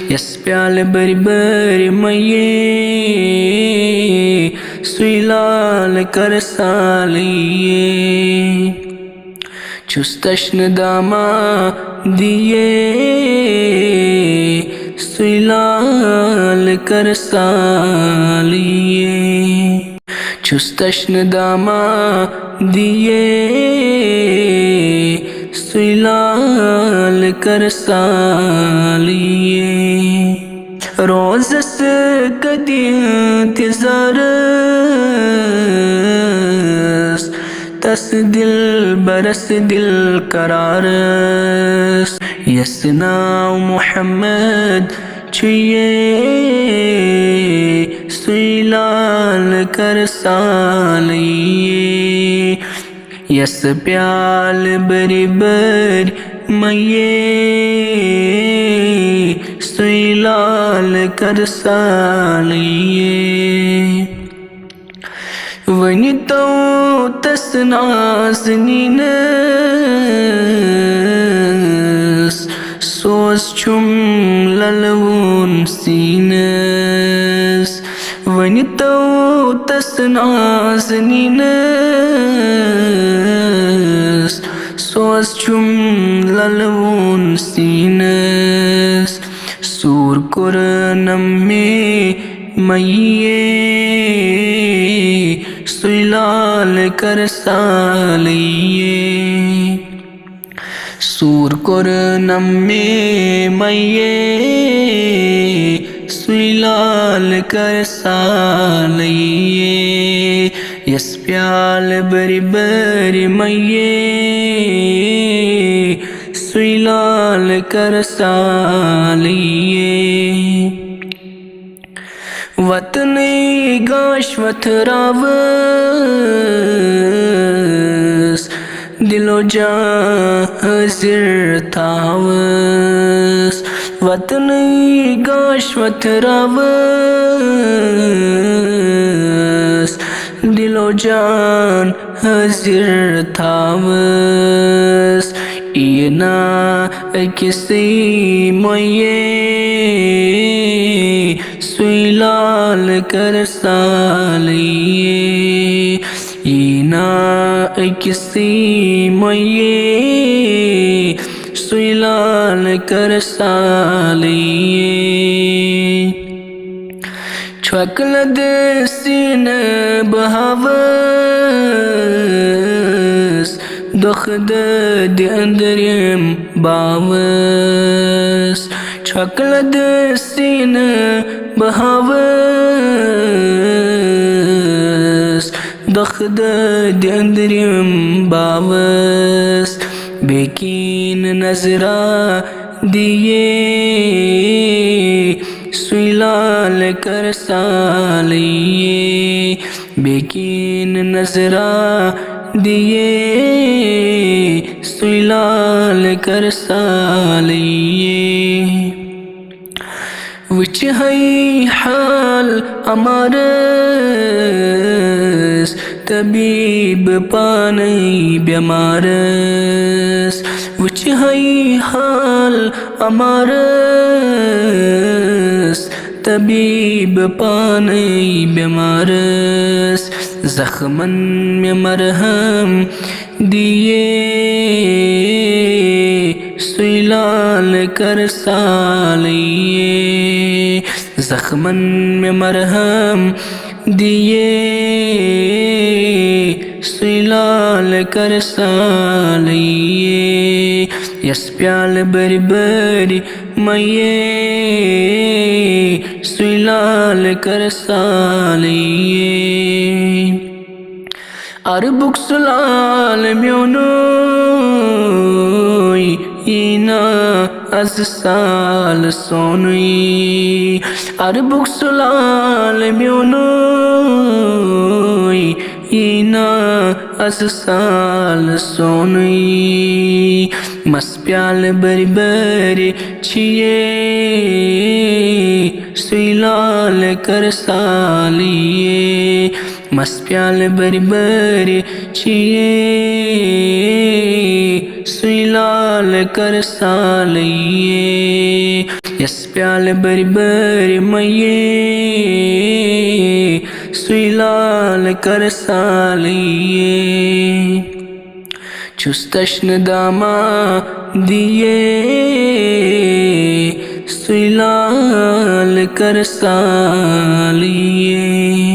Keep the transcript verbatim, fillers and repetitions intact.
یس پیالہٕ بٔرۍ بٔرۍ مَیے، سُے لال کر سالٕے۔ چھُس تشنہٕ داما دیے، سُے لال کر سالٕے۔ چھُس تشنہٕ داما دیے، سُے لال کر سالٕے۔ روزس کدی انتظارس، تس دلبرس دل قرارس، یس ناو محمد چھُ یے، سُے لال کر سالٕے۔ یس پیالہٕ بٔرۍ بٔرۍ مَیے، سُے لال کر سالٕے۔ ؤنۍ تو تس نازنیٖنس، سوز چھُم للوُن سیٖنس۔ ؤنۍ تو تس نازنیٖنس، سوز چھُم للوُن سیٖنس۔ سوٗر کوٚرنم مے مَیے، سُے لال کر سالٕے۔ سوٗر کوٚرنم مے مَیے، سُے لال کر سالٕے۔ یس پیالہٕ بٔرۍ بٔرۍ مَیے، سُے لال کر سالٕے۔ وطنٕے گاش وتھراوس، دل و جان حٲضِر تھاوس۔ وطنٕے گاش وتھراوس، دل و جان حٲضِر تھاوس۔ یہِ نا أکِسٕے مَیے، سُے لال کر سالٕے۔ یہِ نا أکِسٕے مَیے، سُے لال کر سالٕے۔ چھۄکہٕ لد سیٖنہٕ بہٕ ہاوس، دۄکھٕ دٲدِ أنٛدرِم باوس۔ چھۄکہٕ لد سیٖنہٕ بہٕ ہاوس، دۄکھٕ دٲدِ أنٛدرِم باوس۔ بے کیٖنہٕ نظرا دیے، سُے لال کر سالٕے۔ بے کیٖنہٕ نظرا دیے، سُے لال کر سالٕے۔ وٕچھِ ہے حال عمارس، طبیب پانے بیمارس۔ وٕچھِ ہے حال عمارس، طبیب پانے بیمارس۔ زخمن مےٚ مرہم دیے، سُے لال کر سالٕے۔ زخمن مےٚ مرہم دیے، سُے لال کر سالٕے۔ یس پیالہٕ بٔرۍ بٔرۍ مَیے، سُے لال کر سالٕے۔ عربُک سُہ لال میونُے، یی نا از سال سونُے۔ عربُک سُہ لال میونُے، یی نا از سال سونُے۔ مس پیالہٕ بٔرۍ بٔرۍ چھِیے، سُے لال کر سالٕے۔ مس پیالہٕ بٔرۍ بٔرۍ چھِیے، سُے لال کر سالٕے۔ یس پیالہٕ بٔرۍ بٔرۍ مَیے، سُے لال کر سالٕے۔ چھُس تشنہٕ دامادیے، سُے لال کر سالٕے۔